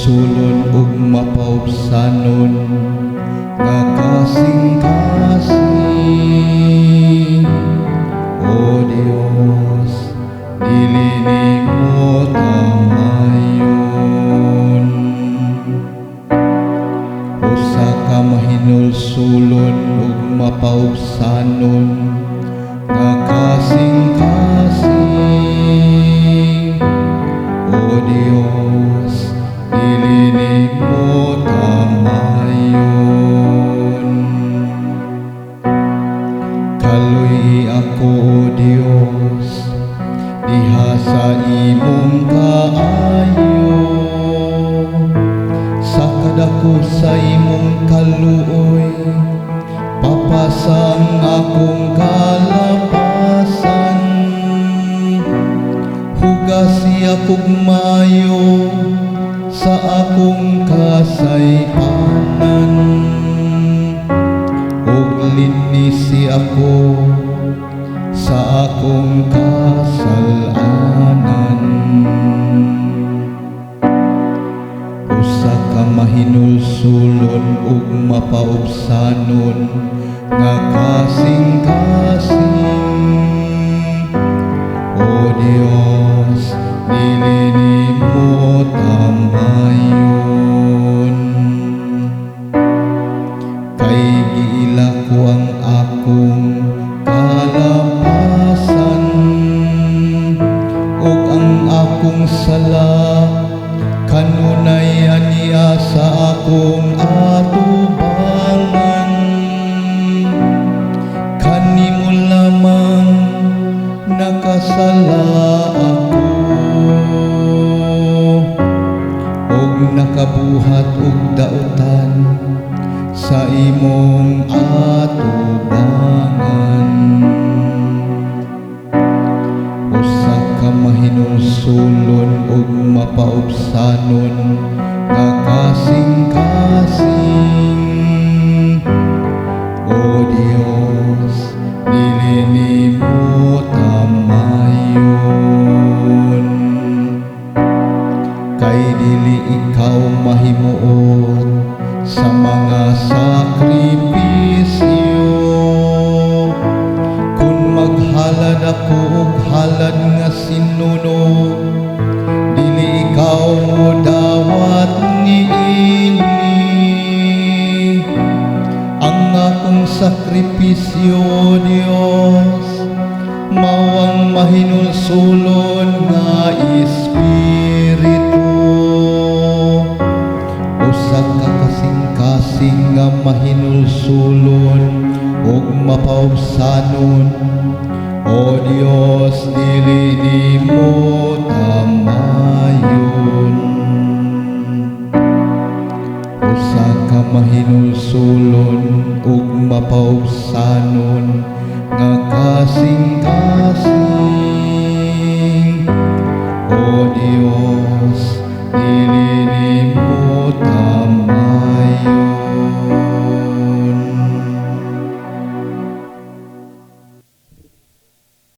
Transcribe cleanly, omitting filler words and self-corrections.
Mahinulsulon ug mapaubsanon nga kasing-kasing. O Dios, dili nimo tamayon. Usa ka mahinulsulon ug mapaubsanon nga kasing-kasing. O Dios, dili nimo tamayon. Kaluy-i ako, O Dios, diha sa imong kaayo. Sa kadako sa imong kaluoy, papasa ang akong kalapasan. Hugasi akog maayo sa akong kasaypanan ug linisi ako sa akong kasalanan. Usa ka mahinulsulon ug mapaubsanon nga kasing-kasing. O Dios, dili nimo tamayon. Kay giila ko ang akong kalapasan ug ang akong sala kanunay ania sa akong atubangan. Kanimo lamang nakasala ako ug nakabuhat og dautan sa imong atubangan. Usa ka mahinulsulon ug mapaubsanon nga kasing-kasing. O Dios, dili nimo tamayon. Kay dili ikaw mahimuot sa mga sakripisyo. Kung maghalad ako og halad nga sinunog, dili ikaw modawat niini. Ang akong sakripisyo, O Dios, mao ang mahinulsulon nga espiritu. Usa ka kasing-kasing nga mahinulsulon ug mapaubsanon. O Dios, dili nimo